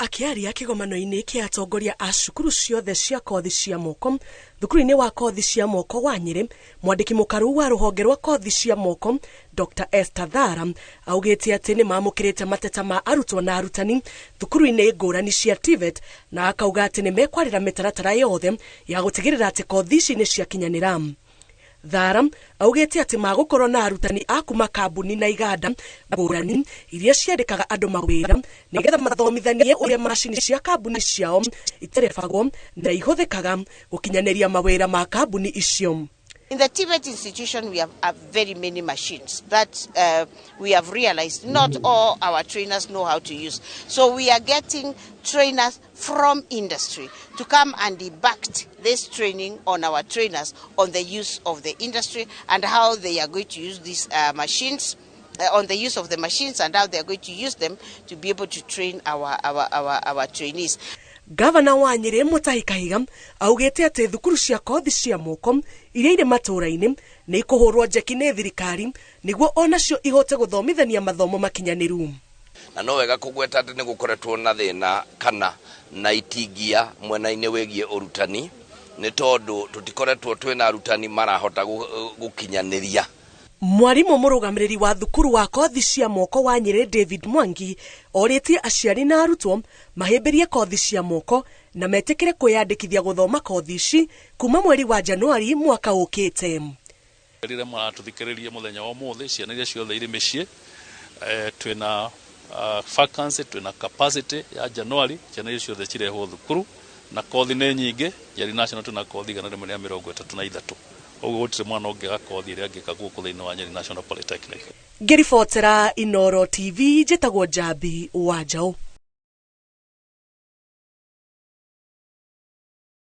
Akĩaria kĩgomano-inĩ kĩa atongoria a cukuru ciothe cia kothi cia moko thukuru-inĩ wa kothi cia moko wa Nyĩrĩ, mwandĩki mũkaru wa rũhonge rwa kothi cia moko Dr. Esther Thara augĩte atĩ nĩ mamũkĩrĩte mateta ma arutwo na arutani thukuru-inĩ ngũrani cia TVET, na akauga atĩ nĩ mekwarĩra mĩtaratara yothe ya gũtigĩrĩra atĩ kothi ici nĩ ciakinyanĩra. Thara augĩte atĩ magũkorwo na arutani a kuma kambuni na iganda ngũrani iria ciandĩkaga andũ mawĩra, nĩgetha mathomithanie ũrĩa macini cia kambuni ciao iterebagwo na ihũthĩkaga gũkinyanĩria mawĩra ma kambuni icio. In the TVET institution, we have very many machines that we have realized not all our trainers know how to use. So we are getting trainers from industry to come and debact this training on our trainers on the use of the industry and how they are going to use these machines, on the use of the machines and how they are going to use them to be able to train our trainees. Gavana wa Nyĩrĩ Mutahi Kahiga augĩte atĩ thukuru cia kothi cia moko iria irĩ matũũra-inĩ nĩ ikũhũrwo njeki nĩ thirikari nĩguo onacio ihote gũthomithania mathomo makinyanĩru. Na no wega kũgweta atĩ nĩ gũkoretwo na thĩna kana na itingia mwena-inĩ wĩgiĩ ũrutani, nĩ tondũ tũtikoretwo twĩna arutani marahota gũkinyanĩria. Mwarimũ mũrũgamĩrĩri wa thukuru wa kothi cia moko wa Nyĩrĩ David Mwangi orĩtie aciari na arutwo mahĩmbĩrie kothi cia moko na metĩkĩre kwĩyandĩkithia gũthoma kothi ici kuma mweri wa Januari mwaka ũkĩte. Rĩrĩa maratũthikĩrĩria mũthenya wa ũmũthĩ, ciana iria ciothe irĩ mĩciĩ, twĩna vacancy, twĩna capacity ya Januari, ciana iria ciothe cirehwo thukuru, na kothi nĩ nyingĩ. Nyeri National twĩna kothi 133, ũguo gũtirĩ mwana ũngĩaga kothi ĩrĩa angĩka gũkũ thĩinĩ wa Nyeri National Polytechnic. Ngĩribotera Inoro TV, njĩtagwo Njambi wa Njaũ.